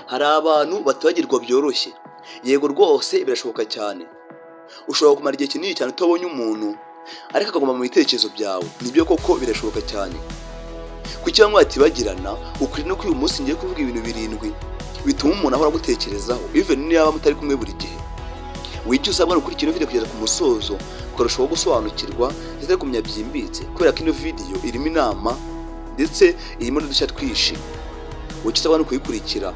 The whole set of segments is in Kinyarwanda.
Hari abantu batibagirwa byoroshye. Yego rwose, birashoboka cyane. Ushobora kumara igihe kinini cyane utabonye umuntu, ariko akaguma mu bitekerezo byawe. Nibyo koko, birashoboka cyane. Kuki bamwe batibagirana? Ukuri no uyu munsi ngiye kuvuga ibintu birindwi bituma umuntu ahora agutekerezaho, even niyo yaba mutari kumwe buri gihe. Wicyo usabwa ni ukurikira ino video kugeza ku musozo, ukarushaho gusobanukirwa ndetse no kumenya byimbitse, kubera ko ino video irimo inama ndetse irimo n'udushya twinshi. Wicyo usabwa ni ukuyikurikira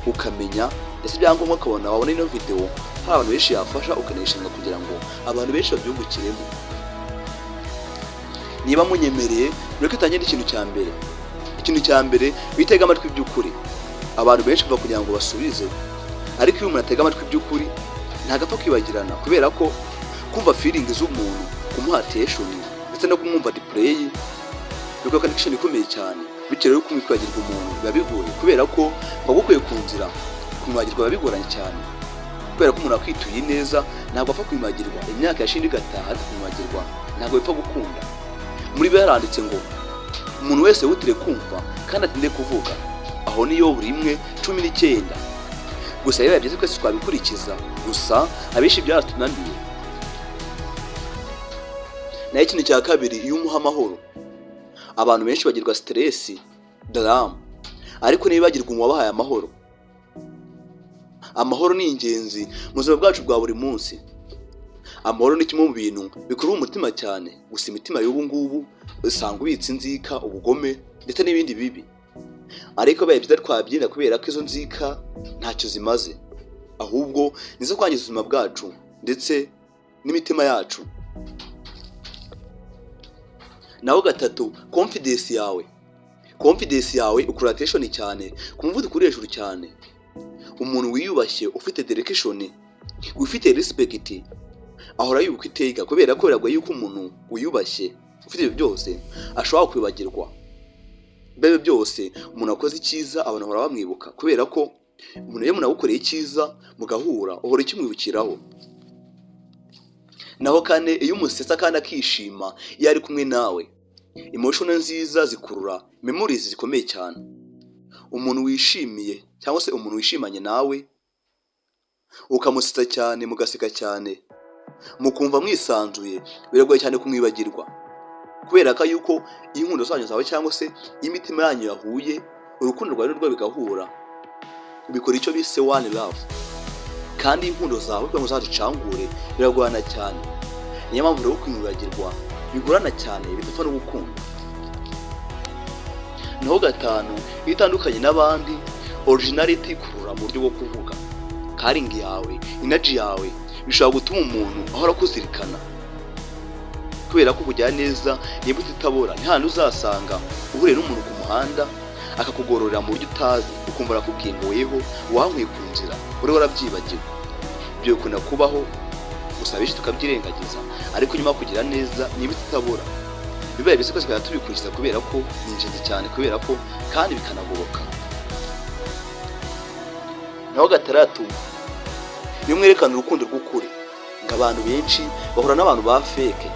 ukamenya, ndetse ibyangombwa ukabona wabona ino video hari abantu benshi yafasha, ukanayishinga kugira ngo abantu benshi babyungukiremo. Niba munyemereye, mureke tangire n'ikintu cya mbere. Ikintu cya mbere, witega amatwi by'ukuri. Abantu benshi bava kugira ngo basubize, ariko iyo umuntu atega amatwi by'ukuri ntabwo apfa kwibagirana, kubera ko kumva feeling z'umuntu, kumuha attention ndetse no kumwumva deeply bikora connection ikomeye cyane. Bityo rero, kumwibagirwa umuntu biba bigoye, kubera ko wagukuye ku nzira. Kumwibagirwa biba bigoranye cyane, kubera ko umuntu akwituye neza ntabwo apfa kwibagirwa. Imyaka yashinga igataha, ariko kumwibagirwa ntabwo bipfa gukunda. Muri be haranditse ngo: "Umuntu wese wihutire kumva kandi atinde kuvuga." Aho niyo buri 1:19. Gusa bibaye byiza twese twabikurikiza, gusa abenshi byaratunaniye. Naho ikintu cya kabiri, iyo umuha amahoro. Abantu benshi bagirwa stress, drama, ariko ntibibagirwa uwabahaye amahoro. Amahoro ni ingenzi mu buzima bwacu bwa buri munsi. Amahoro ni kimwe mu bintu bikurura umutima cyane. Gusa imitima y'ubu ngubu usanga ubitse inzika, ubugome ndetse n'ibindi bibi, ariko bibaye byiza twabyirinda, kubera ko izo nzika ntacyo zimaze, ahubwo nizo kwangiza ubuzima bwacu ndetse n'imitima yacu. Naho gatatu, confidence yawe. Confidence yawe ukurura attention cyane ku muvuduko uri hejuru cyane. Umuntu wiyubashye, ufite direction, ufite respect, ahora yibuka iteka, kubera ko biragoye yuko umuntu wiyubashye, ufite ibyo byose, ashobora kwibagirwa. Mbere byose, umuntu wakoze icyiza abantu bahora bamwibuka, kubera ko umuntu, iyo umuntu agukoreye icyiza mugahura, uhora ukimwibukiraho. Naho kane, iyo umusetsa kandi akishima iyo ari kumwe nawe. Emotion nziza zikurura memories zikomeye cyane. Umuntu wishimiye cyangwa se umuntu wishimanye nawe, ukamusetsa cyane, mugaseka cyane, mukumva mwisanzuye, biragoye cyane kumwibagirwa, kubera ko yuko iyo inkundo zanyu zawe cyangwa se iyo imitima yanyu yahuye, urukundo rwawe n'urwo bigahura, bikora icyo bise one love. Kandi inkundo zawe kugira ngo uzazicangure biragorana cyane. Niyo mpamvu rero kumwibagirwa bigorana cyane, bidapfa no gukunda. Naho gatanu, iyo utandukanye n'abandi, originality ikurura mu buryo bwo kuvuga. Caring yawe, energy yawe bishobora gutuma umuntu ahora akuzirikana, kubera ko kujya neza ni imbuto itabora. Ni handi uzasanga uhuriye n'umuntu ku muhanda, akakugororera mu buryo utazi, ukumva arakubwiye ngo: "Weho wankuye ku nzira, uri warabyibagiwe." Ibyo bikunda kubaho, gusa benshi tukabyirengagiza. Ariko nyuma yo kugira neza ni imbuto itabora. Bibaye byiza twese tukajya tubikurikiza, kubera ko ni ingenzi cyane, kubera ko kandi bikanagoboka. Naho gatandatu, iyo mwerekana urukundo rw'ukuri. Ngo abantu benshi bahura n'abantu ba fake,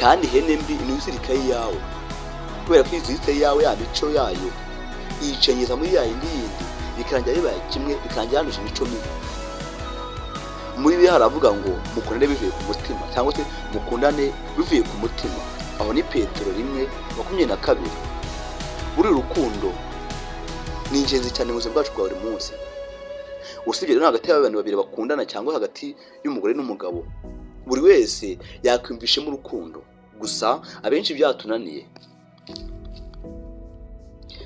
kandi ihene mbi ni izirika iyawe, kubera ko iyo iziritse iyawe, ya mico yayo yicengeza muri ya yindi yindi, bikarangira bibaye kimwe, bikarangira yanduje imico mibi. Muri bibiliya haravuga ngo: "Mukundane bivuye ku mutima", cyangwa se "Mukundane bivuye ku mutima". Aho ni Petero 1:22. Buri rukundo ni ingenzi cyane mu buzima bwacu bwa buri munsi. Usibye rero hagati y'abantu babiri bakundana cyangwa hagati y'umugore n'umugabo, buri wese yakwiyumvishemo urukundo. Gusa abenshi byatunaniye.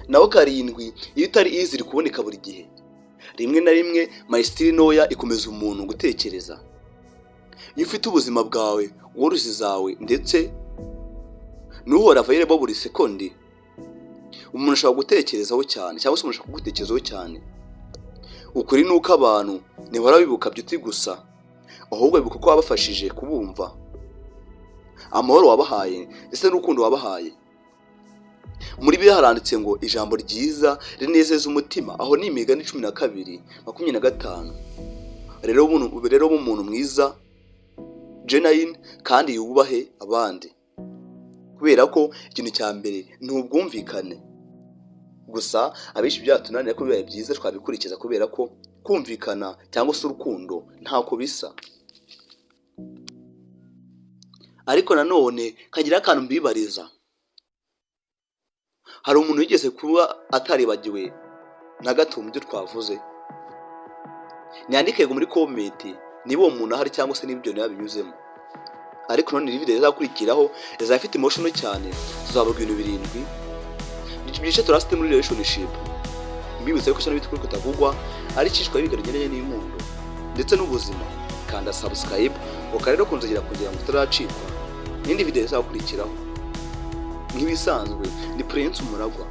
Naho karindwi, iyo utari easy kuboneka buri gihe. Rimwe na rimwe mystery ntoya ikomeza umuntu gutekereza. Iyo ufite ubuzima bwawe, worries zawe, ndetse ntuhore available buri sekondi, umuntu ashobora gutekerezaho cyane, cyangwa se umuntu ashobora kugutekerezaho cyane. Ukuri ni uko abantu ntibahora bibuka beauty gusa, ahubwo bibuka ko wabafashije kubumva, amahoro wabahaye ndetse n'urukundo wabahaye. Muri bibiliya haranditse ngo: "Ijambo ryiza rinezeza umutima." Aho ni Imigani 12:25. Rero umuntu mwiza, genuine, kandi yubahe abandi, kubera ko ikintu cya mbere ni ubwumvikane. Gusa abenshi byatunanira ko bibaye byiza twabikurikiza, kubera ko kumvikana cyangwa se urukundo ntako bisa. Ariko nanone kagira akantu mbibariza: hari umuntu wigeze kuba ataribagiwe na gato mu byo twavuze? Nyandike muri comment niba uwo muntu ahari cyangwa se niba ibyo binyuzemo. Ariko none iyi video izakurikiraho izaba ifite emotional cyane. Tuzavuga ibintu birindwi byica trust muri relationship. Mbibutse ko cyane bitwa kutavugwa ari cishwa ibiganiro bigendanye n'inkundo ndetse n'ubuzima. Kanda subscribe, ukarero kunzogera kugira ngo utaracikwa n'indi video izakurikiraho. Nk'ibisanzwe, ni Prince Umuragwa.